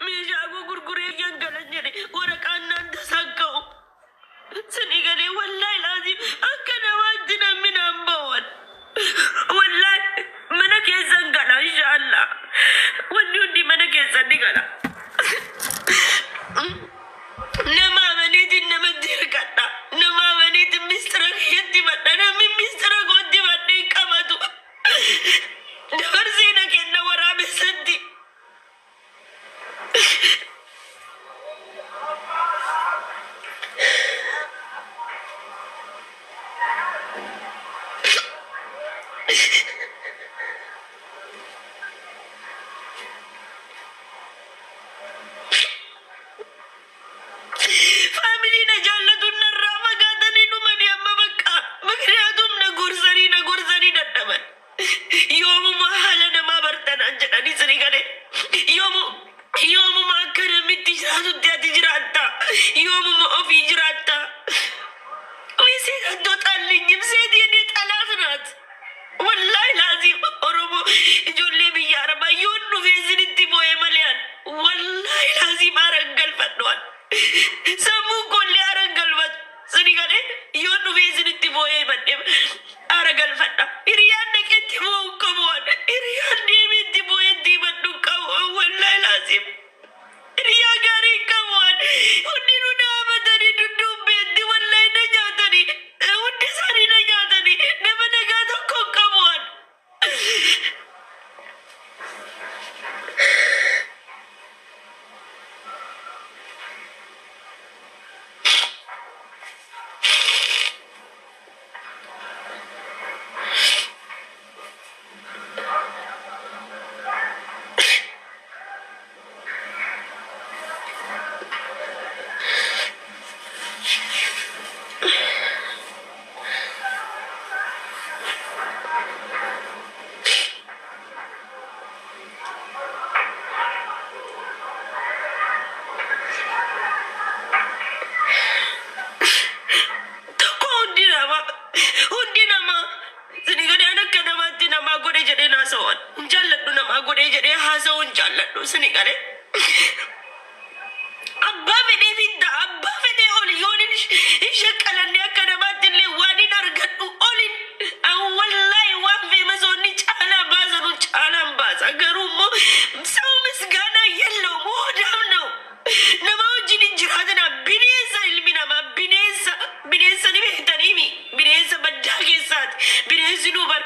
Meeshaa koo gurguree biyyan galan jedhe waraqaan naan tasaan ka'u. Sini galee wallaahi laazim akka namaatti namni naan ba'uwan. Wallaahi mana keessan gala inshaallah. Wanni hundi mana keessan ni gala. Nama amaniitiin namatti hirkadha. Nama amaniitiin mistira kiyyatti himadha. Namni mistira kootti himadhe hin qabatu. Dabarsee na kenna waraabessatti. Faamilii na jaallatu narraa fagaatanii dhumanii amma bakka mikniyaatum na gorsanii na gorsanii dadhaban. Yoomuma haala namaa bartanaan jedhanii sini galee yoomu yoomuma akka namitti jiraatutti ati jiraatta yoomuma ofii jiraatta. ወይ ሴት አትወጣልኝም። ሴት የኔ ጠላት ናት። Wallaahi laaziim Oromoo ijoollee biyya Arabaa yoon dhufee isinitti boo'e malee an wallaahi laaziim aaran galfadhu an. Sammuun koollee aaran galfatu. Sini galee yoon dhufee isinitti boo'ee himadhe aara galfadha. Hiriyaan dhaqee itti boo'u hin qabu an. Hiriyaan deemee itti boo'ee itti himadhu hin qabu an wallaahi laaziim. Hiriyaa gaarii hin qabu an. Hundinuu na hamatanii dudduubbeetti wallaahi na nyaatanii. Hundi isaanii na nyaatanii. Nama nagaa tokko hin qabu an. Tokko hundi namaa hundi namaa isin gadaan akka namaatti namaa godhe jedhee haasa'uun hin jaalladhu namaa godhee jedhee haasa'uu hin jaalladhu isin galee. Abbaa fedhee fidda abbaa fedhee oli yoon hin shaqqalanne akka namaatti illee waan hin argadhu olin wallaahi waan feemasoonni caalaa baasanu caalaan baasa garuu immoo ሰው ምስጋና የለውም ሆዳም ነው። Nama wajjin hin jiraatina bineensa ilmi namaa bineensa bineensa ni beektaniimi bineensa baddaa keessaati bineensi nuu bar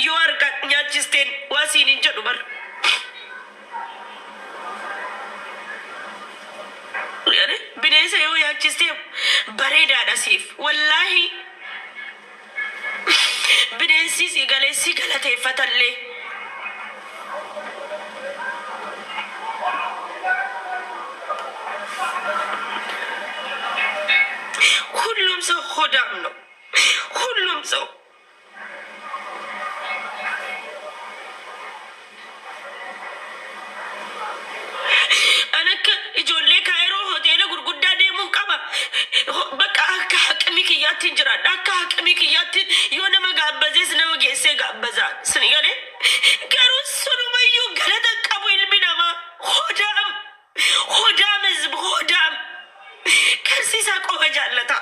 yoo harka nyaachisteen waa siin hin jedhu bar. Bineensa yoo nyaachistee bareedaadha siif wallaahi bineensi si galee si galateeffatallee. ሁሉም ሰው ሆዳም ነው። ሁሉም ሰው An akka ijoollee Kaayiroo hoteela gurguddaa deemuun qaba. Bakka akka haqni kiyyaatti hin jiraadha. Akka haqni kiyyaatti yoo nama gaabbazees nama geessee gaabbaza. Sini galee garuu sunumayyuu galata hin qabu ilmi namaa. Hodaam hodaam hizb hodaam karsi isaa qofa jaallata.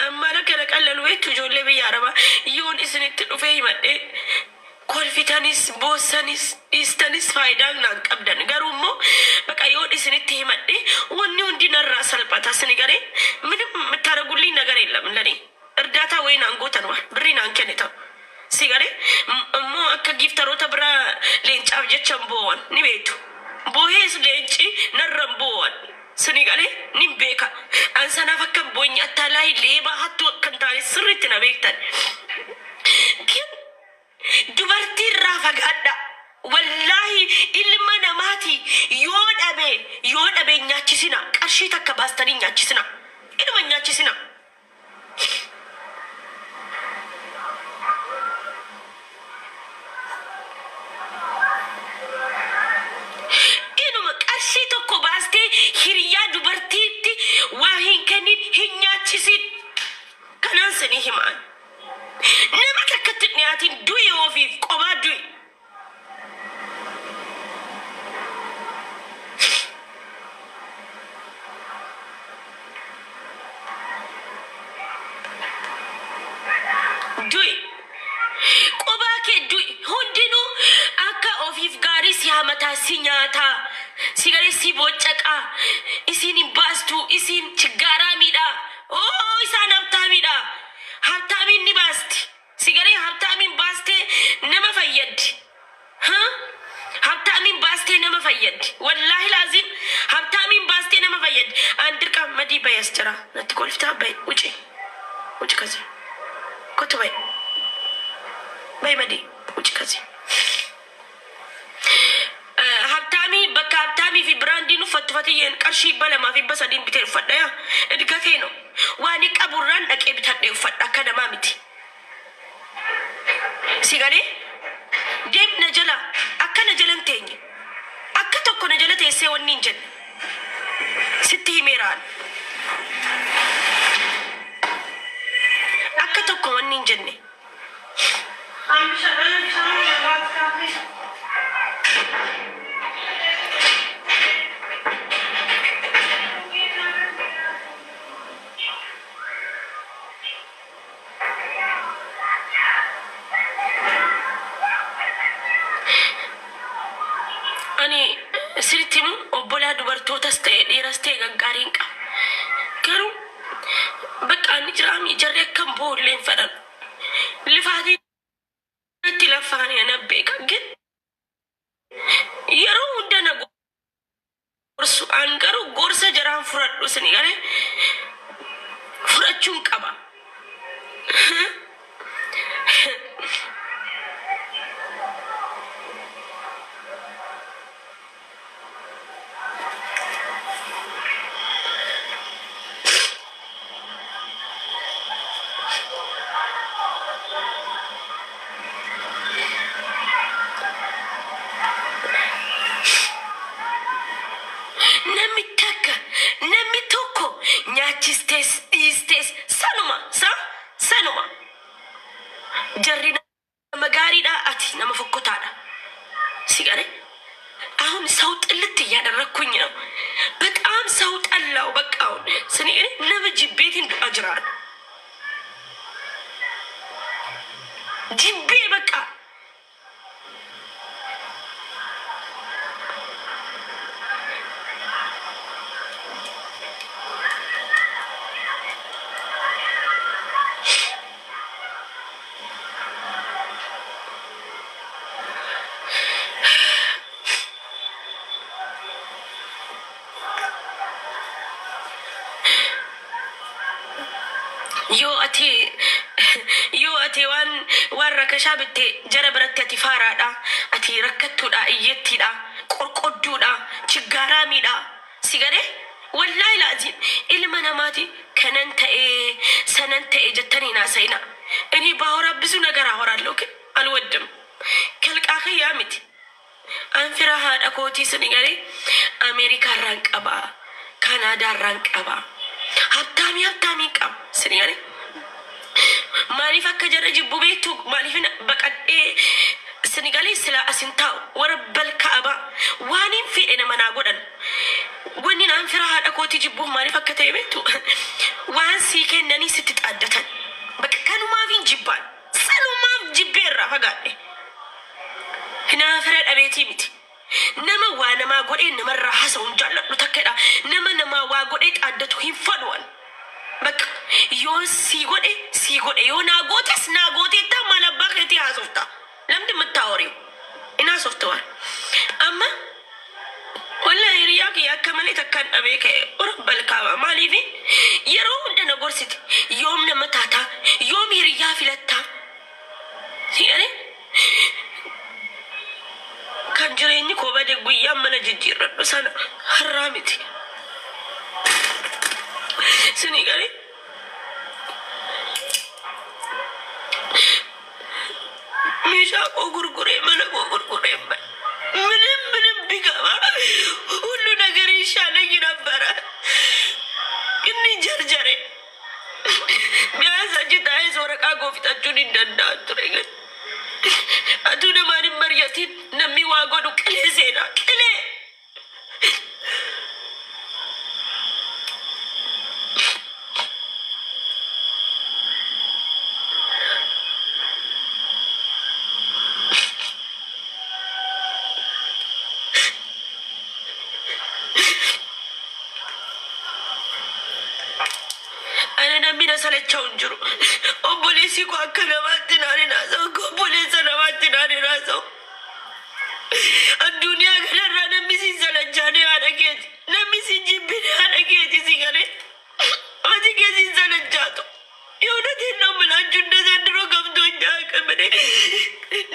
Ammaan akkana qallalu beektu ijoollee biyya Arabaa yoon isinitti dhufee himadhee kolfitanis boossanis dhiistanis faayidaa naan qabdan garuu immoo baqa yoon isinitti himadhee wanni hundi narraa salphata sini garee ምንም የምታደርጉልኝ ነገር የለም ለኔ እርዳታ ወይ naan gootan waa birrii naan kennitan si galee immoo akka giiftaroota biraa leencaaf jecha hin boo'an ni beektu boohees leenci narra hin boo'an sini galee nin beeka an sanaaf akka hin boonye attaalaayi leebaa hattuu akka hin taane sirriitti na beektan ግን dubartii irraa fagaadha. Wallaahi ilma namaati yoo dhabe yoo dhabe hin nyaachisina. Qarshii takka baastanii hin nyaachisina. Ilma hin nyaachisina. Inuma qarshii tokko baastee hiriyaa dubartiitti waa hin kennin hin nyaachisin. Kanaan sanii himaan. Nama nyaatin du'i ofiif qobaa du'i. Du'i. Qobaa kee du'i. Hundinuu akka ofiif gaarii si hamataa si nyaataa. Si galee si boccaqaa. Isiin hin baastuu isiin chiggaaraamiidha. Oo isaan habtaamiidha. Habtaamiin ni baasti. Si galee habtaamiin baastee nama fayyaddi. Ha? Habtaamiin baastee nama fayyaddi. Wallaahi laazim habtaamiin baastee nama fayyaddi. An dirqa madii bayas jira. Natti kolftaa bay uci. Uci kasi. Kottu bay. Bay madii uci kasi. Habtaamii bakka habtaamii fi biraandiin uffattu fatiyyeen qarshii 200fi 300n bitee uffadha yaa edgatee no waan qaburraan dhaqee bitadhee uffadha akka namaa miti si galee deem na jala akka na jala hin teenye akka tokko na jala teessee wanni hin jenne sitti himeeraan akka tokko wanni hin jenne. Ani sinitti himu obbolaa dubartootas ta'e dhiiras ta'e gaggaariin qaba. Garuu bakka ani jiraami jarri akkam boo'ullee hin fedhan. Lifaatii natti laffaanii ana beeka. Gin yeroo hunda na gorsu an garuu gorsa jaraan fudhadhu isin galee fudhachuun qaba. Namni takka namni tokko nyaachistees dhiistees sanuma sa sanuma jarri nama gaariidha ati nama fokkotaadha si galee አሁን ሰው ጥልት እያደረግኩኝ ነው። በጣም ሰው ጠላው። በቃ አሁን ስኒ nama jibbeetiin du'a jiraan jibbee በቃ yoo ati yoo ati waan waan rakashaa bitte jara biratti ati faaraadha ati rakkattuudha iyyattiidha qorqodduudha chiggaaraamiidha si galee wallaahi laaziim ilma namaati kanan ta'e sanan ta'e jettanii naasayina እኔ ባወራ ብዙ ነገር አወራለሁ ግን አልወድም ከልቃኸ ያ miti an fira haadha kootii sini galee Ameerikaa irraan qaba Kanaadaa irraan qaba habtaamii habtaamii qaba sini galee maaliif akka jara jibbu beektu maaliif baqadhee sini galee sila asin taa'u warra balkaaba waan hin fedhe nama naa godhan wanni naan fira haadha kootii jibbuuf maaliif akka ta'e beektu waan sii kennanii sitti xaaddatan bakka kanumaaf hin jibbaan sanumaaf jibbee irraa fagaadhe nama fira dhabeetii miti nama waa namaa godhee namarraa haasa'u hin jaalladhu takkedha nama namaa waa godhee xaaddatu hin fadhuwan bakka yoo sii godhe sii godhe yoo naa gootes naa gooteetta maal abbaa keetii haasofta lamdi የምታወሪው inaasofta waan amma wallahi hiriyaa kiyya akka malee takkaan dhabee ka'e rabbal kaaba maaliif yeroo hunda na gorsiti yoom nama taataa yoom hiriyaa filattaa si kan jireenyi koo bade guyyaan mana jijjiirradhu sana har'aa miti sini galee meeshaa koo gurguree mana koo gurguree ምንም ምንም ቢገባ ሁሉ ነገር ይሻለኝ ነበረ። ግን ጀርጀሬ ቢያንስ achi taa'ee waraqaa koo fixachuun hin danda'an ture ግን Atuu namaan hin mari'atin namni waa godhu qilee seenaa qilee. Ani namni na salacha'u hin jiru. Obboleessi koo akka namaatti naan hin haasa'u. Akka obboleessa namaatti naan hin haasa'u. Addunyaa kanarraa namni si salachaane haadha keeti. Namni si jibbine haadha keeti si galee. Haati kee si salachaatu. የእውነቴን ነው የምላችሁ። እንደ ዘንድሮ ገብቶኛ አያውቅም። እኔ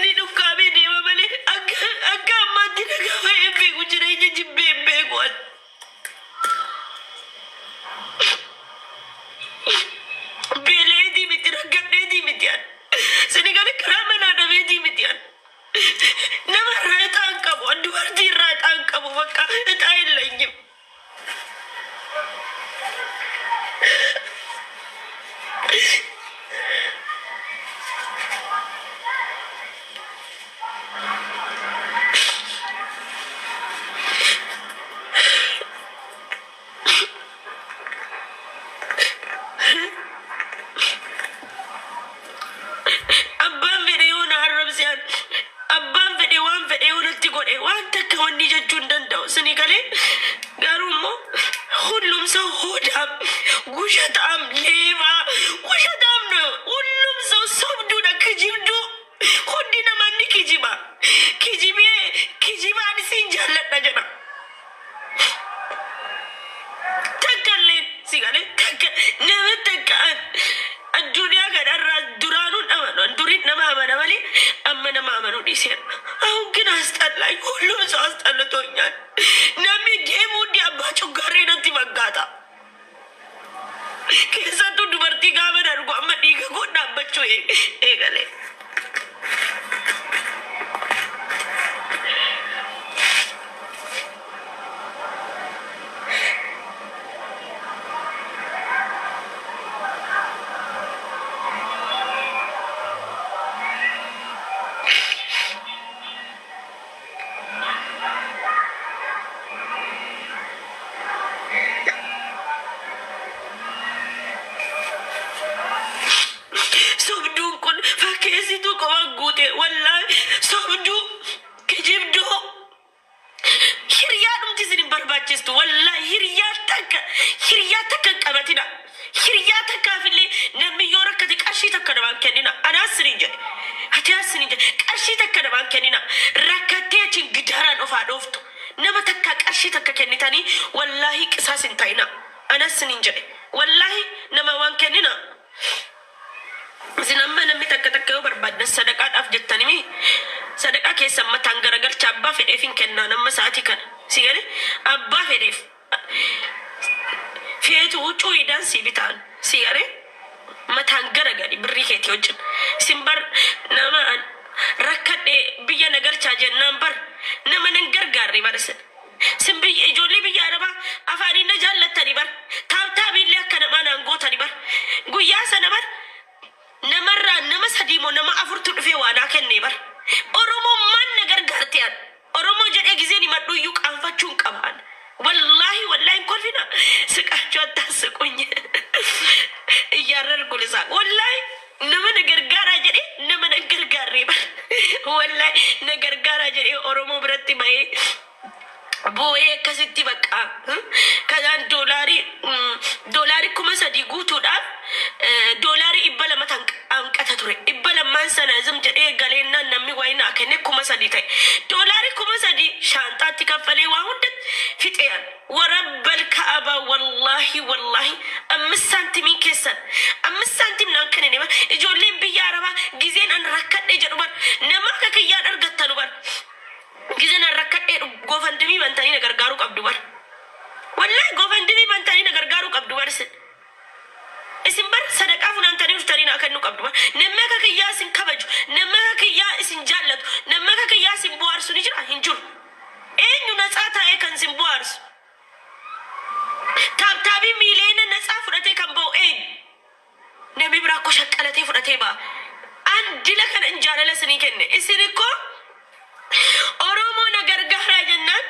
ni dhukkaamee deema malee akka akka ammaatti nagaa ba'ee hin beeku jireenya jibbee hin beeku ani. Beeleetii miti rakkadheetii miti ani. Sinigali karaa manaa dhabeetii miti ani. Nama irraa ixaa hin qabu. Ani dubartii irraa ixaa hin qabu. Bakka ixaa የለኝም። Abbaan fedhe yoo na arrabse ani abbaan fedhe waan fedhe yoo natti godhe waan takka wanni jechuu hin danda'u. Sini galee garuu immoo ሁሉም ሰው ሆዳም፣ ውሸታም፣ ሌባ ውሸታም ነው። ሁሉም ሰው sobduudha kijibduu hundi namanni kijiba kijibee kijibaan isin jaalladha jedha. Takka illee si galee takka nama takka addunyaa kanarraa duraanuu amanu duriin nama amana malee amma nama amanuu dhiiseera. አሁን ግን አስጠላኝ። ሁሉም ሰው አስጠልቶኛል። Namni deemuu hundi abbaa cuggaarree natti fakkaata. Keessattuu dubartii gaafa dargu amma dhiiga koo dhaabbachuu eegale. Sobduun kun fakkeessituu qofa guute wallaahi sobduu kijibduu hiriyaa dhumti isin hin barbaachistu wallaahi hiriyaa takka hiriyaa takka hin qabatina. Hiriyaa takkaafillee namni yoo rakkate qarshii takka namaan kennina. Anaas sinin jedhe. Ati as sinin jedhe. Qarshii takka namaan kennina. Rakkattee achiin gidaaraan ofaa dhooftu. Nama takka qarshii takka kennitanii wallaahi qisaas hin ta'ina. Anas sinin jedhe. Wallaahi nama waan kennina. Isin amma namni takka takka yoo barbaaddan sadaqaadhaaf jettanii sadaqaa keessan mataan garagalcha abbaa fedheef hin kennaa nama sa'aatii kana. Si galee abbaa fedheef. Feetu huccuu hidhaan si bitaan. Si galee mataan garagali birrii keetii wajjin. Isin bar nama rakkadhee biyya na galchaa jennaan bar nama nan gargaarre bar isin. Isin biyya ijoollee biyya arabaa afaaniin na jaallattanii bar taabtaabiillee akka namaa naan gootanii bar guyyaa sana bar namarraa nama sadii moo nama afurtu dhufee waa naa kennee bar Oromummaan na gargaarte an Oromoo jedhee gizeen himadhu iyyuu qaanfachuu hin qaba an wallaahi wallaahi hin kolfina ስቃችሁ አታስቁኝ እያረርኩ ልሳቅ wallaahi nama na gargaaraa jedhee nama na gargaarree bar wallaahi na gargaaraa jedhee Oromoo biratti bahee boo'ee akkasitti bakka kanaan doolaarii doolaarii 3000 guutuudhaaf doolaarii 200 hanqata ture. 200n sana zim jedhee galeennaan namni wayii naa kenne 3000 ta'e. Doolaarii 3000 shaanxaatti kaffalee waa hunda fixeeran. Warabbal ka'aba wallaahi wallaahi አምስት saantimiin keessan አምስት saantim naan kennine bar ijoolleen biyya arabaa gizeen an rakkadhe jedhu bar nama akka kiyyaan argattanu bar gizeen an rakkadhe GoFundMe bantanii na gargaaruu qabdu bar wallaahi GoFundMe bantanii na gargaaruu qabdu bar isin isin bar sadaqaa funaantanii dhuftanii naa kennuu qabdu bar namni akka kiyyaa isin kabaju namni akka kiyyaa isin jaallatu namni akka kiyyaa isin bohaarsu ni jira hin jiru eenyu natsaa taa'ee kan isin bohaarsu taabtaabii miiliyoona natsaa fudhatee kan ba'u eenyu namni biraa akkoo shaqqalatee fudhatee ba'a. አንድ Dila kana hin jaalala isinii kenne. Isin ikkoo Oromoo na gargaaraa jennaan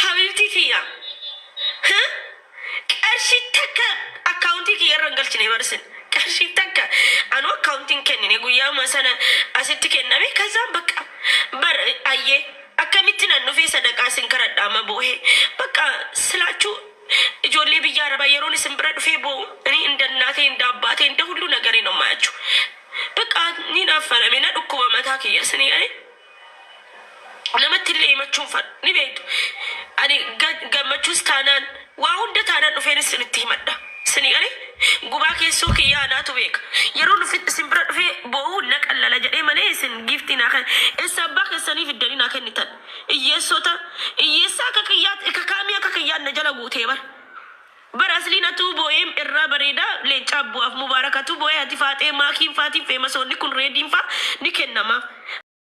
habiibtii kiyya. Qarshii takka akkaawuntii kiyya irra hin galchine barsin. Qarshii takka anu akkaawuntiin kennine guyyaama sana asitti kenname kazaan bakka bar ayyee akkamitti nan dhufee sadaqaa isin kadhadha amma boohee bakka silaachuu ijoollee biyya arabaa yeroon isin bira dhufee boo'u እኔ እንደ እናቴ እንደ አባቴ እንደ ሁሉ ነገሬ ነው የማያችሁ። በቃ ni naaffaname na dhukkuba mataa kiyya isinii galee namatti illee himachuun fadhu ni beektu. Ani gammachuus taanaan waa hunda taanaan dhufeen isinitti himadha. Isinii galee gubaa keessoo kiyyaa anaatu beeka. Yeroo dhufi isin bira dhufee boo'uu na qallala jedhee malee isin giiftii naa kenn eessa abbaa keessanii fiddanii naa kennitan. Hiyyeessota hiyyeessa akka kiyyaatti akka kaamii akka kiyyaan na jala guutee bara. Bara asliinatu boo'ee irraa bareedaa leencaa bu'aaf mubaarakatu boo'ee ati faaxee maakiin faatiin feemasoonni kun reediin faa ni kennama.